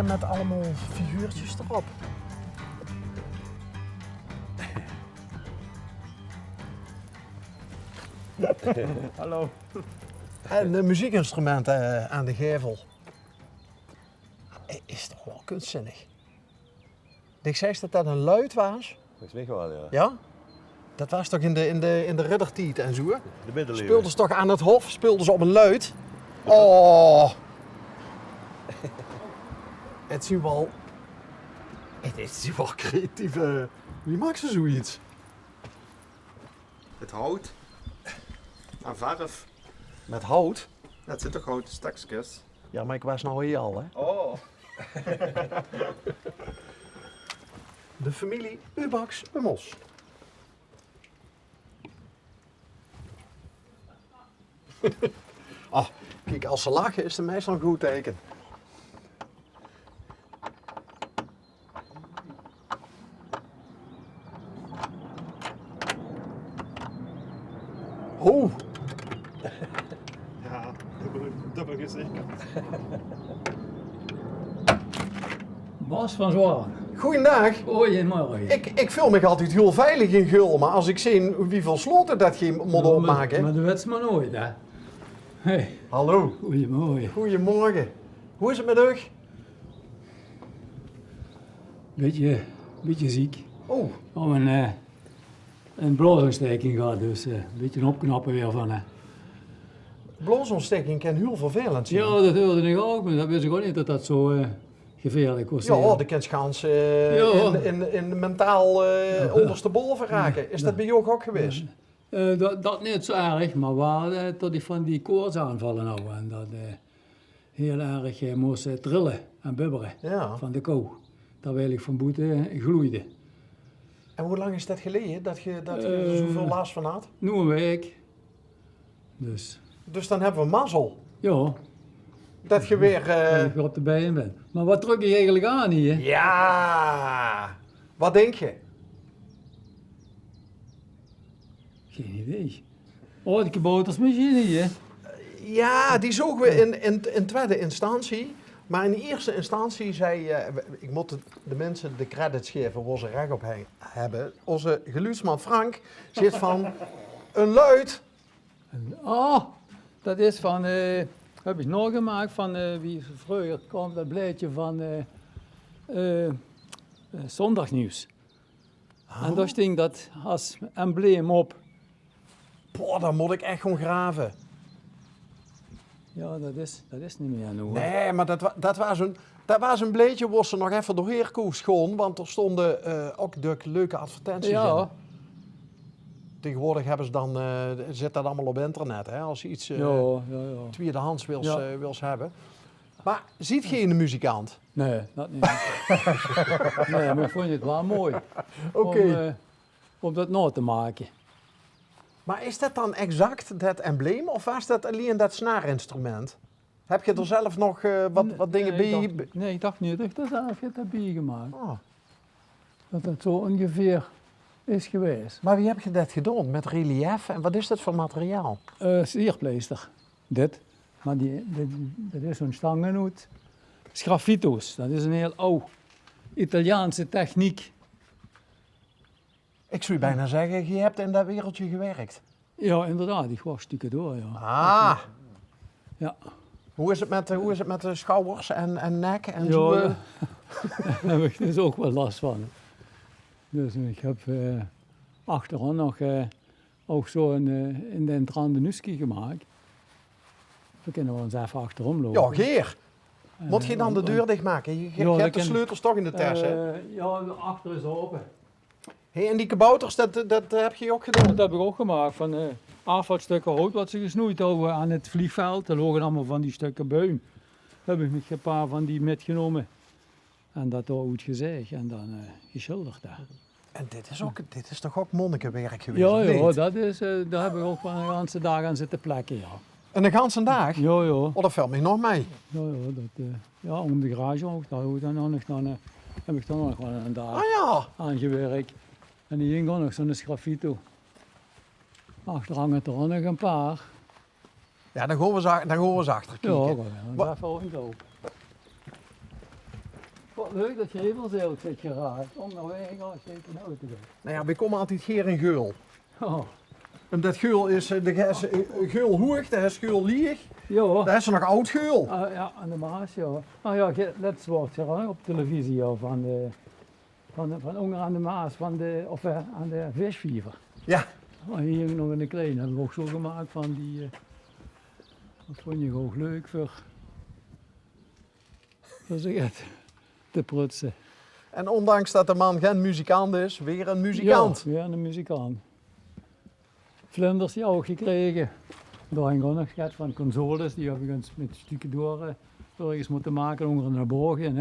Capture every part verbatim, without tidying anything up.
Met allemaol figuurtjes d'rop. Hallo. En de muziekinstrumenten, eh, aan de gevel. Is toch waal kunstzinnig. Ich zag det det ein luid waas? Volges mich waal, jao. Jao? Det waas toch in de, in de, in de riddertied en zoe, hè? De middeleeuwen. Speelde ze toch aan 't hof, speelde ze op ein luid. Oh. 't Zien waal, 't zien waal creatieve, wie maak ze zoeiets? 't Hout. Aan verf. Met hout? Det zien toch houte stekskes? Jao, mer ich waas noe hie al, hè? Oh. De femilie Ubachs-Hummels. Oh, kiek, es ze lache is 't meistal ein good teike. Ho! Jao, dubbel, dubbel gezekerd. Bas van Zwaar. Goojendaag. Goeiemorge. Ich, ich veul mich altied hiel veilig in Geul, mer es ich zeen wieväöl slote det geer mót opmake. Mer det wèts se mer noeit, hè. Hey. Hallo. Goeiemorge. Goeiemorge. Wie is 't met uch? Bietje, bietje ziek. Oh. Ein, eh, ein blaosontsteking gehad, dus, eh, bietje opknappe weer van, hè. Blaosontsteking kan hiel vervelend zien. Jao, det heurde ich ouch, mer det wis ich ouch neet det det zoe, eh, gevaerlik kós zien. Jao, det kan gans, eh, in, in, in mentaal, eh, óngerstebove rake. Is det bie uch ouch gewaes? Eh, det, det neet zoe erg, mer waal, eh, det ich van die koortsaanvalle hou en det, eh, hiel erg, eh, mós, eh, trille en bibbere van de kou. Terwiel ich van boete, eh, gloeide. En wie lang is det geleje det geer, det geer d'r zoeväöl las van had? Noe ein waek. Dus. Dus dan höbbe v'r mazzel. Jao. Det geer weer, eh, det ich weer op de bein bön. Mer waat trök ich eigelik aan hie? Jao. Waat dink geer? Gein idee. Oh, de kaboutersmachine hie. Jao, die zoge v'r in, in, in twiede instantie. Mer in ierste instantie zag, eh, ich mót de, de minse de credits gaeve wo ze rech op he-, höbbe. Ózze geluidsman Frank zag van: ein luid. En, oh, det is van, eh, höb ich naogemaak van, eh, wie vreuger kaom det blaedje van, eh, eh, eh, Zondagsnieuws. En dao sting det es embleem op. Boah, dan mót ich ech gaon grave. Jao, det is, det is neet mieë noe, hè. Nae, mer det wa-, det waas ein, det waas ein blaedje wo se nog effe doorhaer kós gaon, want d'r stónge, eh, ouch dök leuke advertenties in. Taegewoordig höbbe ze dan, eh, zit det allemaol op internet, hè, es se get, eh, twieëdehands wils, eh, wils höbbe. Mer zeet geer eine muzikant? Nae, det neet. Nae, mer ich vónj 't waal mooi. Oké. Óm, eh, óm det nao te make. Mer is det dan exact det embleem of waas det allein det snaarinstrument? Höb geer d'r zelf nog, eh, waat, waat dinger bie? Nae, ich dach, nae, ich dach neet det ich d'r zelf get höb bie gemaak. Oh. Det det zoe óngeveer is gewaes. Mer wie höb geer det gedaon? Mit reliëf? En waat is det veur materiaal? Eh, sierpleister. Dit. Mer die, dit, dit is zoe'n stang oet Sgraffito's. Det is ein hiel aw Italiaanse techniek. Ich zou bijna zègke, geer höb in det wereldje gewirk. Jao, inderdaad. Ich waas stukadoor, jao. Ah. Jao. Wie is 't mit, wie is 't mit de sjouwers en, en nek en zoe, eh? Jao, dao höb ich dus ouch waal las van. Dus ich höb, eh, achteraan nog, eh, ouch zoe'n, eh, in de entrande nuuske gemaak. Veer kinne waal ins effe achterom loupe. Jao, gaer. Mót geer dan de deur dichmake? Geer höb de sleutels toch in de tes, hè? Eh, jao, achter is ope. Hè, en die kabouters, det, det höb geer ouch gedaon? Det höb ich ouch gemaak. Van, eh, aafvalstökker hout waat ze gesnoeid hawwe aan 't vliegveld. Dao loge allemaol van die stökker buim. Höb ich mich e paar van die mitgenómme. En det dao oet gezaeg en dan, eh, gesjilderd, hè. En dit is ouch, dit is toch ouch monnikewerk gewaes, of neet? Jao, det is, eh, dao höb ich ouch waal eine ganse daag aan zitte plekke, jao. Eine ganse daag? Jao, jao. Oh, det vilt mich nog mei. Jao, jao, det, eh, jao, óm de garage ouch. Dao höb ich dan nog, dan, eh, höb ich dan nog waal eine daag aan gewirk. En hie hing ouch nog zoe'n sgraffito. Achter hange d'r ouch nog e paar. Jao, dan gaon v'r ins a-, dan gaon v'r ins achter kieke. Jao, dan gaon v'r effe róndj loupe. Leuk det geer hie waal zeet, zit geraak. Óngerwaeg al, zit in de auto. Nou ja, we kómme altied gaer in Geul. Oh. Ómdet Geul is, eh, de, is, eh, Geul hoeg, det is Geul lieg. Ja. Det is nog Oud-Geul. Ah, ja, aan de Maas, ja. Ah ja, ge-, lets waort geraak op televisie, ja, van de, van de, van ónger aan de Maas, van de, of, eh, aan de visviever. Ja. Oh, hie nog ein klein, höb ich ouch zo gemaak van die, eh, det vónj ich ouch leuk veur, veur zoget te prutse. En ondanks det de man gen muzikant is, weer ein muzikant. Ja, weer eine muzikant. Vlinders die ouch gekrege. Dao höb ich nog get van, consoles, die höb ich ins mit stukadoore örges mótte make, ónger in de boog, hè.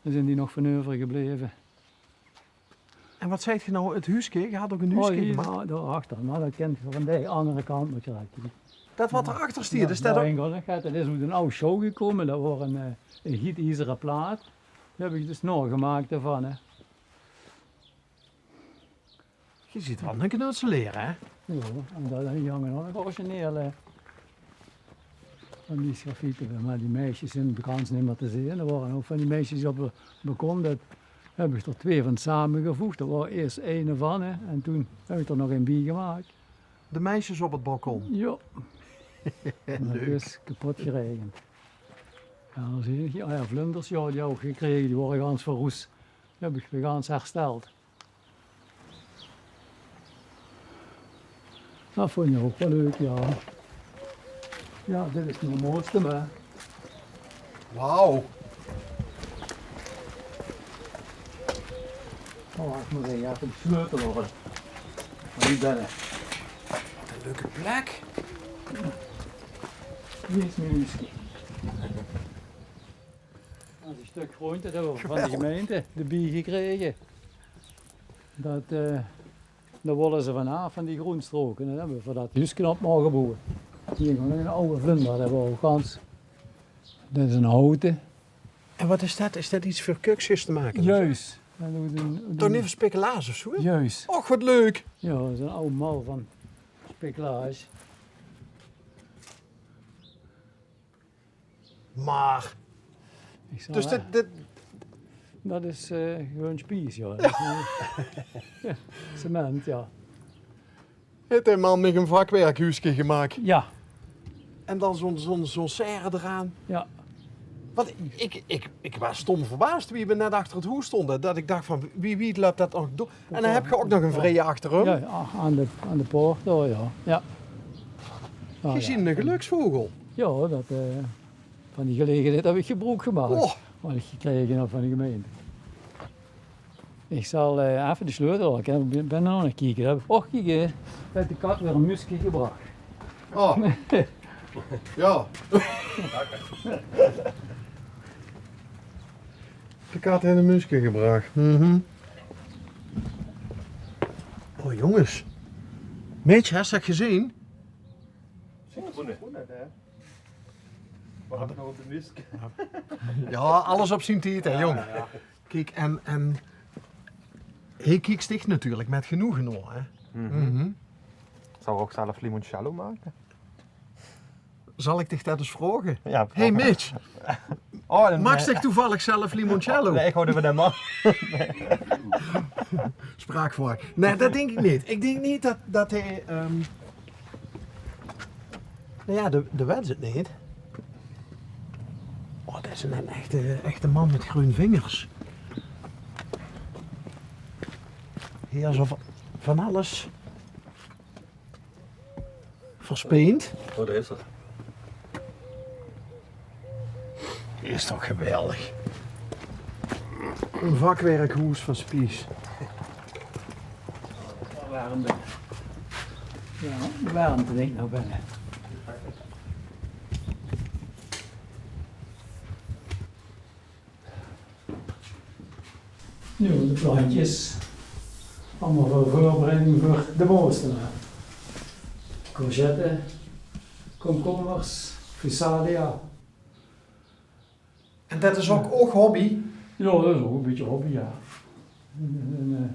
Dao zeen die nog van euvergebleve. En waat zeet geer noe, 't huuske? Geer hat ouch ein huuske gemaak? Oh, hie, dao, dao achter. Mer det kènt geer van de anger kant nog krieje. Det waat dao achter steit, is det ouch? Dao höb ich nog get. Det is oet ein aw sjouw gekómme. Det waor ein, eh, ein gietiezere plaat. Dao höb ich dus nog gemaak daovan, hè. Geer zeet waal eine knutselaer, hè? Ja, en det, hie hange nog originele van die sgrafiete, mer die meisjes zeen bekans neet mier te zeen. D'r waore ouch van die meisjes op 't balkon, det höb ich d'r twee van samegevoeg. Dao waor eers eine van, hè, en toen höb ich d'r nog ein bie gemaak. De meisjes op 't balkon? Ja. Leuk. Det is kepot geraegend. Ja, dan zeen ich, ah ja, vlinders, ja, die ouch gekrege, die waore gans verroes. Die höb ich weer gans hersteld. Det vónj ich ouch waal leuk, ja. Ja, dit is noe 't mooiste, hè. Wauw. Oh, ich mót effe de sleutel haole. Hie binne. Waat ein leuke plek. Hie is mien huuske. Det is ein stök gróndj, det höbbe v'r van de gemeinte d'rbie gekrege. Det, eh, dao wólle ze vanaaf, van die groenstroke. En det höbbe v'r veur det huuske op moge boewe. Hie nog ein aw vlinder, det waor ouch gans. Det is ein houte. En waat is det? Is det get veur kuksjes te make? Juus. En dan doon v'r speculaas of zo, hè? Juus. Och, waat leuk. Ja, det is ein aw mal van speculaas. Mer, dus dit, dit... Det is, eh, gewoon spies, ja. Ja, cement, ja. Haet de man mich ein vakwerkhuuske gemaak? Ja. En dan zo'n, zo'n, zo'n serre d'raan? Ja. Want ich, ich, ich waas stom verbaas wie v'r net achter 't hoes stónge, det ich dach van, wie, wie löp det nog door? En dan höb geer ouch nog ein vrieje achterum. Ja, aan de, aan de poort dao, ja. Ja. Geer zeet eine geluksvogel. Ja, det, eh, van die gelegenheid höb ich gebroek gemaak. Oh. Waat ich gekrege höb van de gemeinte. Ich zal, eh, effe de sleutel haole. Ich bin, bin nog aan 't kieke. Och, kiek, haet de kat weer ein muuske gebrach. Oh. Ja. De kat haet ein muuske gebrach. Mhm. Oh, jónges. Mitch, höbs se det gezeen? Citroene. Citroene, hè? Waat nog op de muuske? Ja, alles op zien tied, hè, jóng. Ja, ja. Kiek, en, en hae kiek dich natuurlik mit genoege aan, hè. Mhm. Zou ouch zelf limoncello make? Zal ich dich det ins vraoge? Ja, vraog. Hey, Mitch. Oh, dan, maaks dich toevallig zelf limoncello? Nae, ich haw 't euver de man. Spraakverwarring. Nae, det dink ich neet. Ich dink neet det, det hae, ehm, Nou ja, de, de wet is 't neet. Oh, det is ein echte, echte man mit greun vingers. Hae is al van, van alles verspeend. Oh, dao is 'r. Is toch geweldig. Ein vakwerkhoes van Spies. Warmte. Ja, de warmte, dink ich, noe binne. Noe, de plantjes. Allemaol veur veurbereiding veur de moostenaar. Courgette, komkommers, physalia. En det is ouch, ouch hobby? Ja, det is ouch ein bietje hobby, ja. Ein, ein, eh,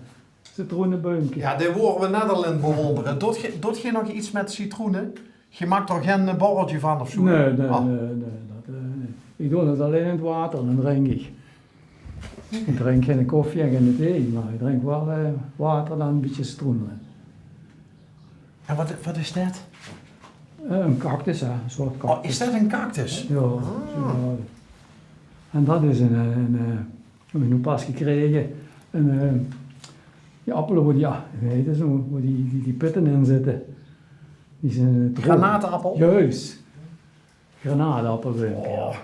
citroenebuimke. Ja, dae wore v'r net al aan 't bewóndere. Doot geer, doot geer nog get mit citroene? Geer maak d'r gein, eh, borrelke van of zo? Nae, nae, nae, nae, det, eh, nae. Ich doon 't allein in 't water, dan drink ich. Ich drink gein koffie en gein thee, mer ich drink waal, eh, water, dan ein bietje citroen d'rin. En wat, wat is det? Eh, ein cactus, hè, ein soort cactus. Oh, is det ein cactus? Ja, ja. En det is ein, eh, ein, eh, höb ich noe pas gekrege. Ein, eh, die appele wo die, ja, wie hèt det zoe, wo die, die, die pitte in zitte. Die zeen, eh, droog. Granaatappel? Juus. Granaatappel, dink ich, ja. Oh.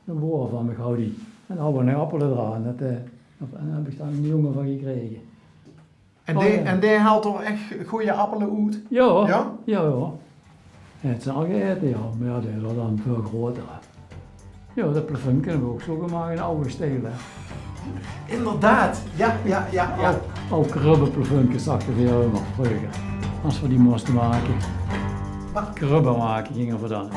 Ein broor van mich haw die. En dao wore appele d'raan. Det, eh, en dao höb ich dan eine jónge van gekrege. En dae, en dae haolt d'r ech gooj appele oet? Ja. Ja? Ja, ja. Haet ze al gegaete, ja. Mer ja, dae is dan väöl groter, hè. Ja, det plafuumke höbbe v'r ouch zoe gemaak in aw stiel, hè. Inderdaad. Ja, ja, ja, ja. Aw, aw krubbeplafuumkes, zagte v'r ummer vreuger. Es v'r die móste make. Krubbe make ginge v'r dan.